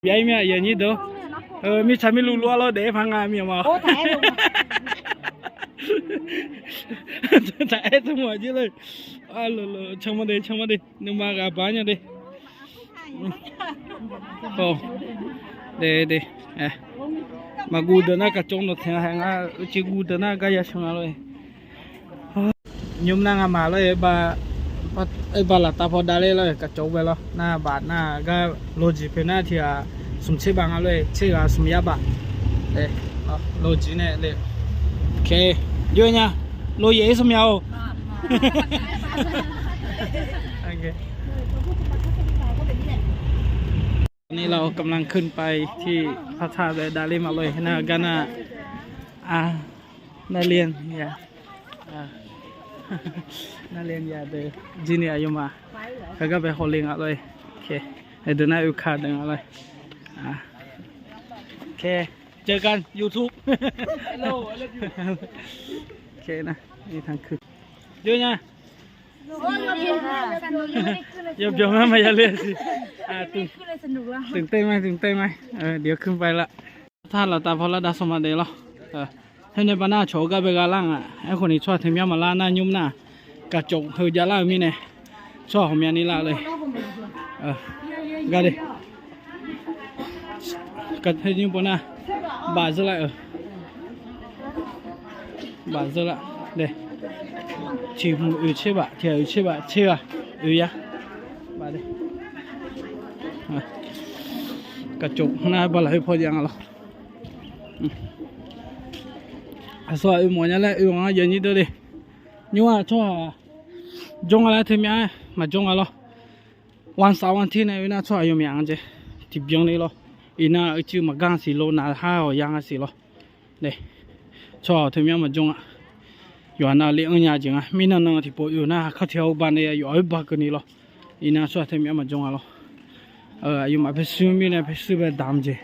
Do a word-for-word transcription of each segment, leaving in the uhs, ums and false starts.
Bya-ir mir-a, aqyuif aqnyir deuq. Mirtsaq mirluf luf-ar lawr daef-aer paq nga mir-a ma. Taq-aer tmr-aq jir lor. Arlaqlaq canma de, canma de, nuima ghaq baq nya de. De de. Maqguv deuq nar kaqcawv nawq taeq-a hae nga, uicuiv guv deuq nar gar ya sheuq nga lor. Nymr nar ngamaf lor, aer ba laftav paw davler lor, kaqcawv bae lor, nar baf nar gar lojiq poeq nar tiq ghaq smq tser baf nga lor, tser ghaq smq yar baf. Lojiq nae le. Oke, yawnya, loyaef-ir smq ya-or. Ni เรากำลังขึ้นไปที่พระธาตุ bae davler ma lor, nar gar nar, nar ler ya, nar ler ya deuq jir ni aqyawfmaf heugar bae hawle nga lor. Oke, deuq nar oeka deuq nga lor. Oke, เจอกัน YouTube. Oke nar, ni tanq kuiq. Yawnya. Yawbyawq ngar maqya le siq. ตื่นเต้นไหม ตื่นเต้นไหม เดี๋ยวขึ้นไปละ Taq laftav paw lar dav sanq ma de lor. Khoer nae baf nar cawq-eu gar bae gha lar nga. Aerkhawf ni tsawrhaq teu myar maqlar nar nymr nar, kaqcawv heu jav lar-eu mirnae, tsawrhaq ghawqmyani lar le. Gar de. Kaqteu nymr paw nar, baf zeur lar-euq. Baf zeur lar de. Tiq hmq oeq tser baf, tiq ghaq oeq tser baf, tser ghaq oeq yar. Baf de. Kaqcawv nar baf lafkhoer paw jav nga lor. Aqsur-aq oe mawf nya laer oe-anr jav nyir deur le. Nymr-aq tsawrhaq jawr nga laer teu myar maqjawr nga lor. วันเสาร์อาทิตย์ nae oe nar tsawrhaq yawmyaq-anr jeq tiqbyan le lor. Iqnan uicuiv maqgar siq lor, naqhar-awq ya nga siq lor. Tsawrhaq teu myar maqjawr nga. Yawqha nav le-anr nya jeq nga. Mirnan nan tiqpov oe-eu nar khartiq-awr ba nae yawqha-aer ba keuvni lor. Iqnan tsawrhaq teu myar maqjawr nga lor. Aqyawfmaf paershuir mirnae paershuir bae damq jeq.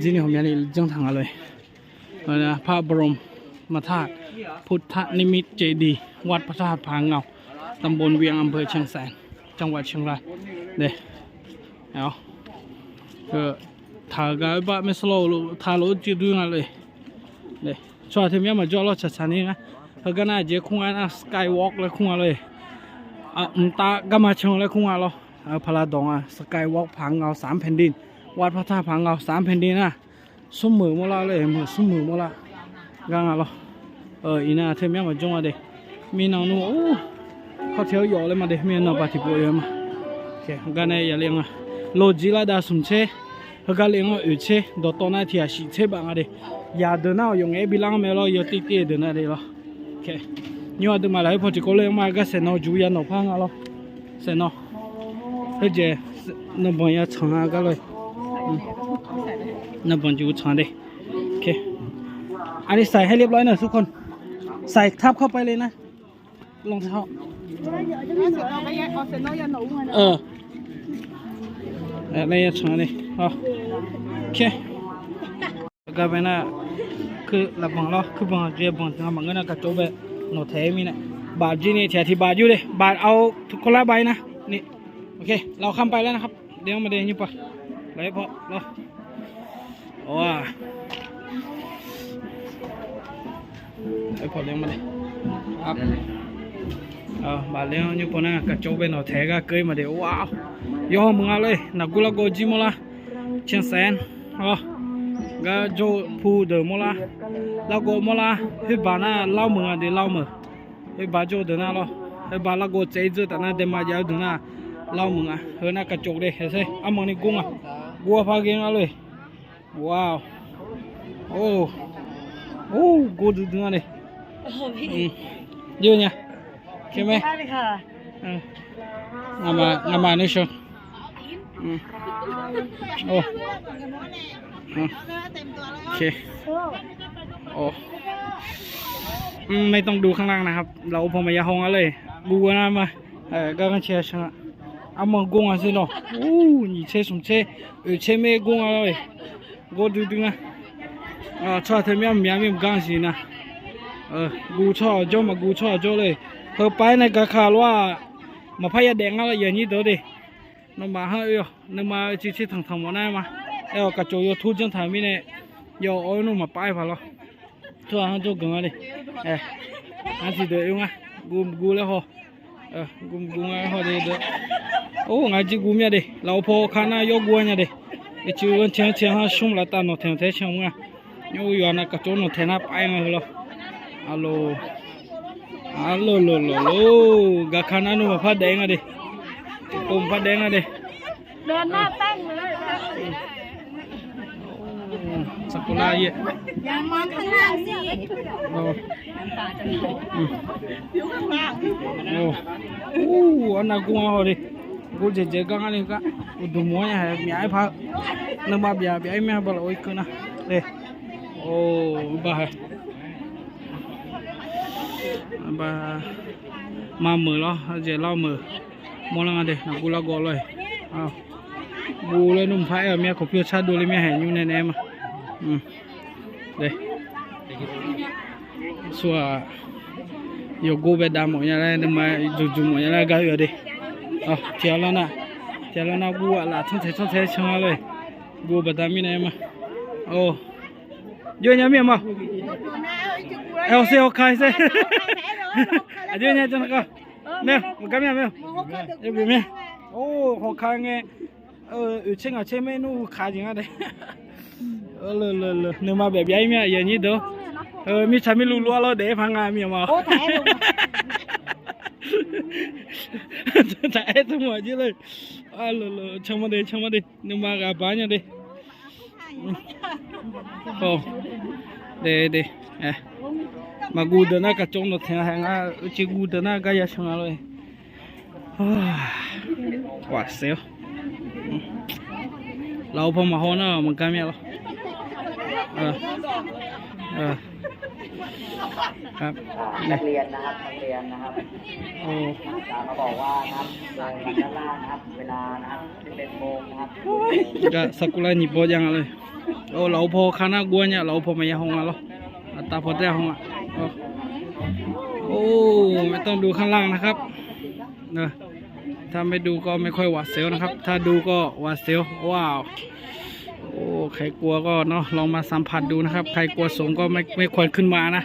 Jir ni ghawqmyani janr taq nga lor. พระบรมธาตุพุทธนิมิตรเจดีย์ วัดพระธาตุผาเงา ตำบลเวียง อำเภอเชียงแสน จังหวัดเชียงราย Taq-eu gar oer bar maersawr lawr-eu taq lof-aer juiv dui nga lor-eq. Tsawrhaq teu myar maqjawr lawr tsaqtsaq ni nga. Heugar nar aqjeq kur nga nar Skywalk laer kur nga lor-eq. Mqtav garma can laer kur nga lawr. Paqlaqdawq nga Skywalk ผาเงาสามแผ่นดิน วัดพระธาตุผาเงาสามแผ่นดิน nar. Smrmuiq mawrlar lor-eq, meuq smrmuiq mawrlar gar nga lawr. Iqnan teu myar maqjawr nga de. Mirnan nmr-or, khartiq-awr yawf laer ma de, mirnan naqbaq tiqpov oe-eu ma. Gar nae yale nga. Lojiq lar dav smq tser, heugar le-anr oeq tser, dawqtawv nar tiq ghaq shif tser baf nga de. Yaqdeuq nar-awq yawf ngaef-aer bilar-anr mae lawr, yawtiv tiv-eu deuq nar de lawr. Nymr aqduimaf lafkhoer paw tiqkawv ler-anr ma, gar saeqnawv juq ya nawq par nga lawr. Saeqnawv. Khoerjeq, nanqbanq ya tsanq-a gar lor. Nanqbanq juq tsanq de. อันนี้ใส่ให้เรียบร้อยหน่อยทุกคน ใส่ทับเข้าไปเลยนะ รองเท้า Nae ya tsanq de. Gar bae nar, kuir lafbanq lawr, kuir banq jeq banq nga maqngeur nar kaqcawv bae nawq taeq-aer mirnae, baf jir ni tiq ghaq tiq baf jur de, baf aq, คนละใบนะ นี่ โอเค เราข้ามไปแล้วนะครับ เดี๋ยวมาเดินอยู่ปะ ไหลพอ รอ Baf le-anr nymr paw nar kaqcawv bae nawq taeq-aer gar keuv-ir ma de. Yawqha meuq nga lor-eq, naqgur largawv jir mawrlar, เชียงแสน gar jawr-eu pu deuq mawrlar, largawv mawrlar, khoer baq nar lar meuq nga de, lar meuq. Khoer baq jawr-eu deuq nar lawr, khoer baq largawv tsaev-ir dzeur taf nar daema jav-eu deuq nar lar meuq nga. Heu nar kaqcawv de, haeqser armanq ni gor nga, gor-a par ghae nga lor-eq. Or, gor duidui nga de. Jir nya, keme, ngamaf nuisheu. Or, ไม่ต้องดูข้างล่างนะครับ lafov paw maqya haw nga lor-eq, guv nar ma. Gar ghanrcae sheu-a, armanq gor nga sher nawr. Nyiq tser smq tser oeq tser maer gor nga lor-eq. Gor duidui nga. Tsawrhaq teu myar maqmyar mir maqgar siq nar, guv tsawrhaq jawr maqguv tsawrhaq jawr lor-eq. Heu pav-aer nae gaka lof-aq, maqpar yadaef ngar lor, yanyir deuq de. Nawmaf har oe-awq, nuima civ tser tanqtanq mawf nar ma. Aer-awq kaqcof yawtur janr taq mirnae, yawf-awr nmr maqpav-aer paq lawr. Tsawrhaq-anr jawrgeuf nga de. Aq, tiqdeuq oe nga. Guv guv laer haw. Guv guv nga haw de deuq. Or, ngaq jir guv mir-a de. Lafov paw ka nar yawr guv-a nya de. Aqcuiv ghanr tiq ghanr tiq ghanr shmr laftav nawq taeq nawq taeq-aer can nga. Nymr yawqha nav kaqcof nawq taeq nar pav-aer nga heu lawr. Aqloq, aqloq loq loq loq. Gaqka nar nmr maqpar daef nga de. Tiqpov maqpar daef nga de. Saqkawv lar-ir. Arnav gur-anr haw de. Gur dzaeqdzaeq gar ngar le gar. Uqduq mawr-aer nya haeq myaf-aer par-eu. Nuima byaq byaq-aer mir-a ba laf-or irkeuv nar. Or, uqbar hae. Ba, mameuq lawr, ardzaeq lar meuq. Mawrlar nga de, naqguv largawv lawr-iq. Guv laer nmr maqpar aer-euq mir-a, khawf pyur car dov le mir-a, haeq nymr nae nae-aer ma. Aqsur-aq, yawqgov bae dav mawf nya laer, nuima juqjuq mawf nya laer gar oe-awq de. Tiq ghaq lar nar, tiq ghaq lar nar guv-aq laf tsanr taeq tsanr taeq-aer can-a lor-iq. Guv baqda mirnae-aer ma. Or, jawr nya mir-a ma. Aer hawq ser hawq ka ser. Aqjox nya janr-a ka. Nae maqgar mir-a mae. Or, hawq ka ngae. Oeq tser ngaq tser maer nmr ka jeq nga de. Nuima baef byav-ir mir-a, aqyuif aqnyir deuq. Mirtsaq mirluv luv-ar lawr daef-aer paq nga mir-a ma. Taq aer tmr aqjir lor. Can ma de, can ma de. Nuima ghaq baq nya de. De de. Maqguv deuq nar kaqcawv nawq taeq-a haeq nga. Uicuiv guv deuq nar gar ya can nga lor. Waqsaef-awr. Lafov paw maqhaw nar maqgar mir-a lawr. Saqkuvlar nyiq baw jav nga lor. Lafov paw ka nar guv-ar nya, lafov paw maqya haw nga lawr. Aqtav paw taer haw nga. ไม่ต้องดูข้างล่างนะครับ ถ้าไม่ดูก็ไม่ค่อยหวาดเสียวนะครับ ถ้าดูก็หวาดเสียว ว้าว โอ้ ใครกลัวก็เนาะ ลองมาสัมผัสดูนะครับ ใครกลัวสูงก็ไม่ ไม่ควรขึ้นมานะ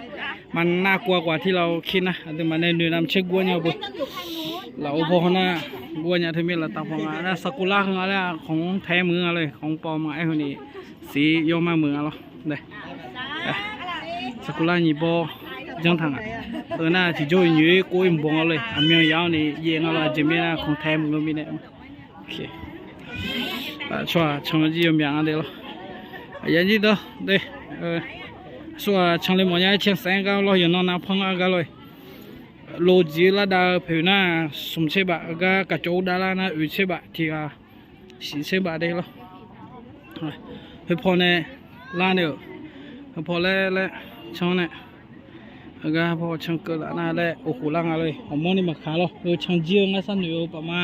มันน่ากลัวกว่าที่เราคิดนะ เออ แต่มันในหนึ่งนำเช็คกลัวเนี่ย lafov paw nar guv-ar nya teu mir-a, laftav paw nga nar saqkuvlar heu nga laer-aq ของแท้ muiq nga lor, ของปลอม nga aer heu ni siq yawr mar muiq nga lawr. Saqkuvlar nyiq baw janr taq nga. Eu nar tiqjawr-iq nyoeq-ir kov-ir mq baw nga lor, aqmyan yaf-awr ni yaev nga lor, aqjeq mirnae ของแท้ muiq-eu mirnae. Tsawrhaq can jir yawmyaq nga de lawr. Aqyuif aqnyir deuq, aqsur-aq can le mawf nya-aer can saef-aer gar lawr, yawqnan nav panr-ar gar lor. Lov dziq-eu lar dav-eu poeq nar smq tser baf, gar kaqcawv ur dav lar nar oeq tser baf tiq ghaq, siq tser baf de lawr. Heu paw nae lar nae-euq, heu paw laer laer can nae, heugar paw can keuv laf nar laer of khof lar nga lor. Awqmawr ni maqkaq lawr, heu can jir-eu ngar sharnoeq-eu paf ma.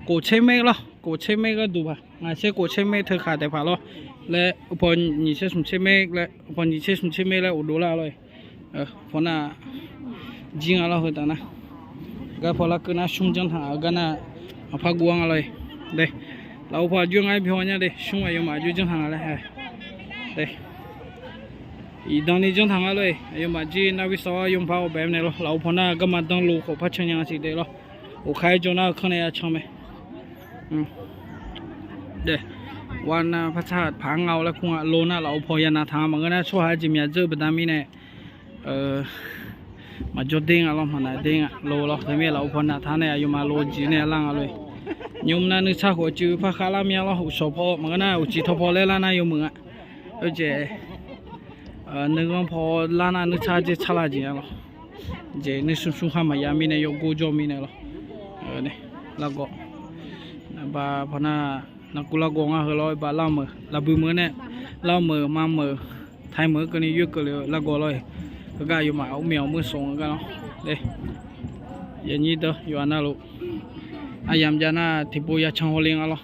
Kof tser maer lawr, kof tser maer gharduq paq, ngaq tser kof tser maer teu khaq taef paq lawr. Laer paw nyiq tser smq tser maer laer, paw nyiq tser smq tser maer laer of dov lar lor. Paw nar jir nga lawr heu taf nar. Gar paw larkeuv nar shmr janr taq nga, gar nar maqpar guv-ar nga lor. De, lafov paw aqjox ngar-aer byaw nya de, shmr aqyawfmaf aqjox janr taq nga laer. Iqdan ni janr taq nga lor. Aqyawfmaf jir nar bi sawr-awr yawpaq-awr bae nae lawr, lafov paw nar garma danr lo khawf par can nya siq de lawr. Of kar-aer jawr nar-eu kanr nae ya can mae. De, wa nar par tsaq paq nga-awr laer kur nga, lo nar lafov paw ya nav taq nga maqngeur nar tsawrhaq-aer jeq myaq dzeur-eu baqda mirnae maqjawr der nga lawr, maqnaeq der nga lo lawr. Teumirnae lafov paw nav taq nae aqyawfmaf lo jeq nae lar nga lor. Nymr nar nuisar khof cuiv par khavlar mya lawr, uqshawq paw maqngeur nar uqcif taw paw laer lar nar yawmuiq nga. Oe jeq nuighanr paw lar nar nuisar dzer tsar la jeq nga lawr. Jeq nuismr smr khar maqya mirnae yawgor jawr mirnae lawr. Largawv, ba paw nar narkuv largawv ngar heu lawr, ba lar meuq lafbui meuq nae, lar meuq ma meuq, tae meuq keuvni yoer keuv le largawv lawr-iq. Heugar aqyawfmaf aqmyanq meuq sawq-eu gar lawr. Yanyir deuq yawqha navluf aryamq jav nar tiqpov ya can haw le nga lawr.